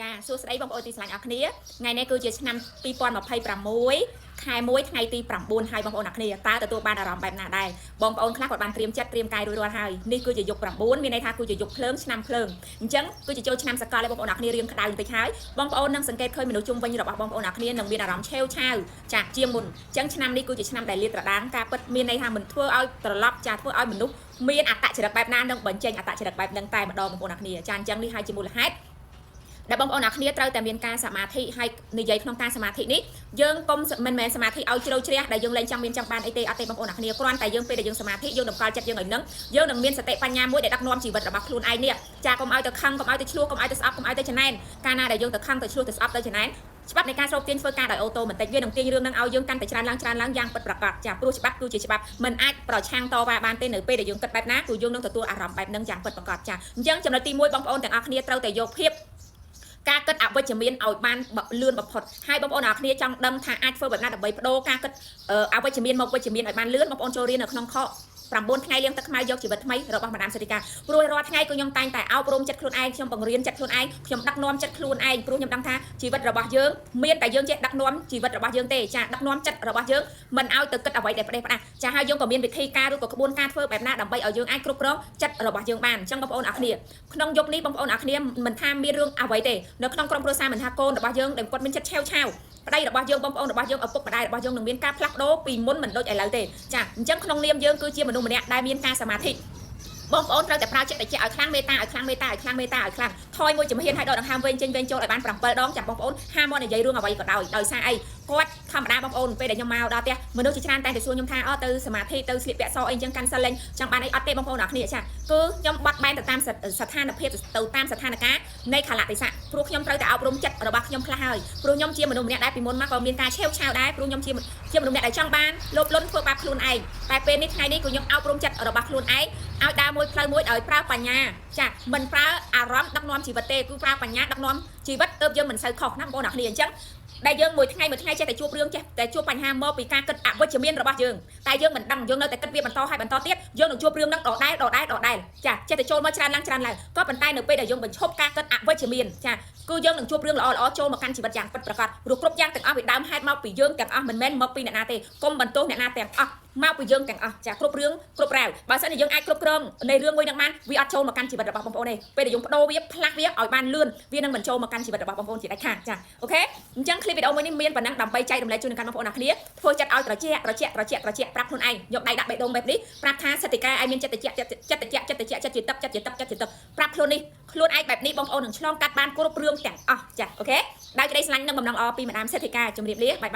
ចាសួស្តីបងប្អូនទីស្រឡាញ់អរគ្នាថ្ងៃនេះគឺជាឆ្នាំ2026ខែ1ថ្ងៃទី9ហើយបងប្អូនអរគ្នាតើទទួលបានអារម្មណ៍បែបណាដែរបងប្អូនខ្លះគាត់បានត្រៀមចិត្តត្រៀមកាយរួចរាល់ហើយនេះគឺជាយុគ9មានន័យថាគឺជាយុគភ្លើងឆ្នាំភ្លើងអញ្ចឹងគឺជាចូលឆ្នាំសកលហើយបងប្អូនអរគ្នារៀងក្តៅបន្តិចហើយបងប្អូននឹងសង្កេតឃើញមនុស្សជុំវិញរបស់បងប្អូនអរគ្នានឹងមានអារម្មណ៍ឆេវឆាវចាស់ជាងមុនអញ្ចឹងឆ្នាំនេះគឺជាឆ្នាំដែលលាតត្រដាងការពិតមានន័យថាមិនធ្វើឲ្យត្រឡប់ចាស់ធ្វើឲ្យមនុស្សមានអត្តចរិតបែបណានឹងបញ្ចេញអត្តចរិតបែបហ្នឹងតែម្ដងបងប្អូនអរគ្នាចាអញ្ចឹងនេះហើយជាមូលហេតុ ដែលបងប្អូនអ្នកគ្នាត្រូវតែមានការសមាធិហើយនិយាយក្នុងការសមាធិនេះយើងកុំមិនមែនសមាធិឲ្យជ្រៅជ្រះដែលយើងលែងចង់មានចង់បានអីទេអត់ទេបងប្អូនអ្នកគ្នាគ្រាន់តែយើងពេលដែលយើងសមាធិយើងតម្កល់ចិត្តយើងឲ្យនឹងយើងនឹងមានសតិបញ្ញាមួយដែលដឹកនាំជីវិតរបស់ខ្លួនឯងនេះចាកុំឲ្យទៅខឹងកុំឲ្យទៅឆ្លោះកុំឲ្យទៅស្អប់កុំឲ្យទៅចំណែនកាលណាដែលយើងទៅខឹងទៅឆ្លោះទៅស្អប់ទៅចំណែនច្បាប់នៃការស្រូបទាញធ្វើការដោយ automatic វានឹងទាញរឿងនឹងឲ្យយើងកាន់តែច្រើនឡើងច្រើនឡើងយ៉ាងពិតប្រាកដចាព្រោះច្បាប់គឺជាច្បាប់មិនអាចប្រឆាំងតវ៉ាបានទេនៅពេលដែលយើងគិតបែបណាគឺយើងនឹងទទួលអារម្មណ៍បែបហ្នឹងយ៉ាងពិតប្រាកដចាអញ្ចឹងចំណុចទី1បងប្អូនទាំងអស់គ្នាត្រូវតែយកភាព ការគិតអវិជ្ជមានឲ្យបានលឿនបំផុតហើយបងប្អូនអ្នកគ្នាចង់ដឹងថាអាចធ្វើបែបណាដើម្បីបដូរការគិតអវិជ្ជមានមកវិជ្ជមានឲ្យបានលឿនបងប្អូនចូលរៀននៅក្នុងខ9ថ្ងៃលាងទឹកខ្មៅយកជីវិតថ្មីរបស់ម៉ាដាមសិទ្ធិកាព្រោះរាល់ថ្ងៃក៏ខ្ញុំតែងតែអប់រំចិត្តខ្លួនឯងខ្ញុំបង្រៀនចិត្តខ្លួនឯងខ្ញុំដឹកនាំចិត្តខ្លួនឯងព្រោះខ្ញុំដឹងថាជីវិតរបស់យើងមានតែយើងចេះដឹកនាំជីវិតរបស់យើងទេចាដឹកនាំចិត្តរបស់យើងមិនឲ្យទៅគិតអ្វីដែលផ្ដេសផ្ដាស់ចាហើយយើងក៏មានវិធីការឬក៏ក្បួនការធ្វើបែបណាដើម្បីឲ្យយើងអាចគ្រប់គ្រងចិត្តរបស់យើងបានអញ្ចឹងបងប្អូនអរគ្នាក្នុងយប់នេះបងប្អូនអរគ្នាមិនថាមានរឿងអ្វីទេនៅក្នុងក្រុមគ្រួសារមិនថាកូនរបស់យើងដែលគាត់មានចិត្តឆេវឆាវប្តីរបស់យើងបងប្អូនរបស់យើងឪពុកម្ដាយរបស់យើងនឹងមានការផ្លាស់ប្ដូរពីមុនមិនដូចឥឡូវទេចាអញ្ចឹងក្នុងនាមយើងគឺជាមនុស្សម្នាក់ដែលមានការសមាធិបងប្អូនត្រូវតែប្រើចិត្តតិចឲ្យខ្លាំងមេត្តាឲ្យខ្លាំងមេត្តាឲ្យខ្លាំងមេត្តាឲ្យខ្លាំងថយមួយជំហានឲ្យដកដង្ហើមវែងចេញវែងចូលឲ្យបាន7ដងចាំបងប្អូនហាមមកនិយាយរឿងអ្វីក៏ដោយដោយសារអីគាត់ធម្មតាបងប្អូនពេលដែលខ្ញុំមកដល់ផ្ទះមនុស្សជាច្រើនតែងតែសួរខ្ញុំថាអូទៅសមាធិទៅស្លៀកពាក់សអីអញ្ចឹងកាន់សិលលេងចង់បានអីអត់ទេបងប្អូនអរគ្នាចាគឺខ្ញុំបត់បែនទៅតាមស្ថានភាពទៅតាមស្ថានភាពនៃខលៈទេសៈព្រោះខ្ញុំត្រូវតែអប់រំចិត្តរបស់ខ្ញុំខ្លះហើយព្រោះខ្ញុំជាមនុស្សម្នាក់ដែលពីមុនមកក៏មានការឆេវឆាវដែរព្រោះខ្ញុំជាមនុស្សម្នាក់ដែលចង់បានលោភលន់ធ្វើបាបខ្លួនឯងតែពេលនេះថ្ងៃនេះគឺខ្ញុំអប់រំចិត្តរបស់ខ្លួនឯងឲ្យដើរមួយផ្លូវមួយដោយប្រើបញ្ញាចាមិនប្រើអារម្មណ៍ដឹកនាំជីវិតទេគឺប្រើបញ្ញាដឹកនាំជីវិតទើបយើងមិនសូវខុសណាបងប្អូនអរគ្នាអញ្ចឹងដែលយើងមួយថ្ងៃមួយថ្ងៃចេះតែជួបរឿងចេះតែជួបបញ្ហាមកពីការគិតអវិជ្ជមានរបស់យើងតែយើងមិនដឹងយើងនៅតែគិតវាបន្តហើយបន្តទៀតយើងនឹងជួបរឿងហ្នឹងដដែលដដែលដដែលចាចេះតែចូលមកច្រើនឡើងច្រើនឡើងក៏ប៉ុន្តែនៅពេលដែលយើងបញ្ឈប់ការគិតអវិជ្ជមានចាគឺយើងនឹងជួបរឿងល្អល្អចូលមកកាន់ជីវិតយ៉ាងពិតប្រាកដព្រោះគ្រប់យ៉ាងទាំងអស់វាដើមហេតុមកពីយើងទាំងអស់មិនមែនមកពីអ្នកណាទេកុំបន្ទោសអ្នកណាទាំងអស់មកពីយើងទាំងអស់ចាគ្រប់រឿងគ្រប់រ៉ាវបើសិនជាយើងអាចគ្រប់គ្រងនៃរឿងមួយនឹងបានវាអត់ចូលមកកាន់ជីវិតរបស់បងប្អូនទេពេលដែលយើងបដូរវាផ្លាស់វាឲ្យបានលឿនវានឹងមិនចូលមកកាន់ជីវិតរបស់បងប្អូនជាដាច់ខាតចា OK អញ្ចឹងឃ្លីបវីដេអូមួយនេះមានប៉ុណ្ណឹងដើម្បីចែករំលែកជូនដល់កាន់បងប្អូនអរគ្នាធ្វើចិត្តឲ្យត្រជាក់ត្រជាក់ត្រជាក់ត្រជាក់ប្រាប់ខ្លួនឯងយកដៃដាក់បេះដូងបែបនេះប្រាប់ថាសិទ្ធិកាឲ្យមានចិត្តត្រជាក់ចិត្តត្រជាក់ចិត្តត្រជាក់ចិត្តជាទឹកចិត្តជាទឹកចិត្តជាទឹកប្រាប់ខ្លួននេះខ្លួនឯងបែបនេះបងប្អូននឹងឆ្លងកាត់បានគ្រប់រឿងទាំងអស់ចា OK ដោយក្តីស្រឡាញ់និងបំណងល្អពីម្ដាមសិទ្ធិកាជម្រាបលា bye bye.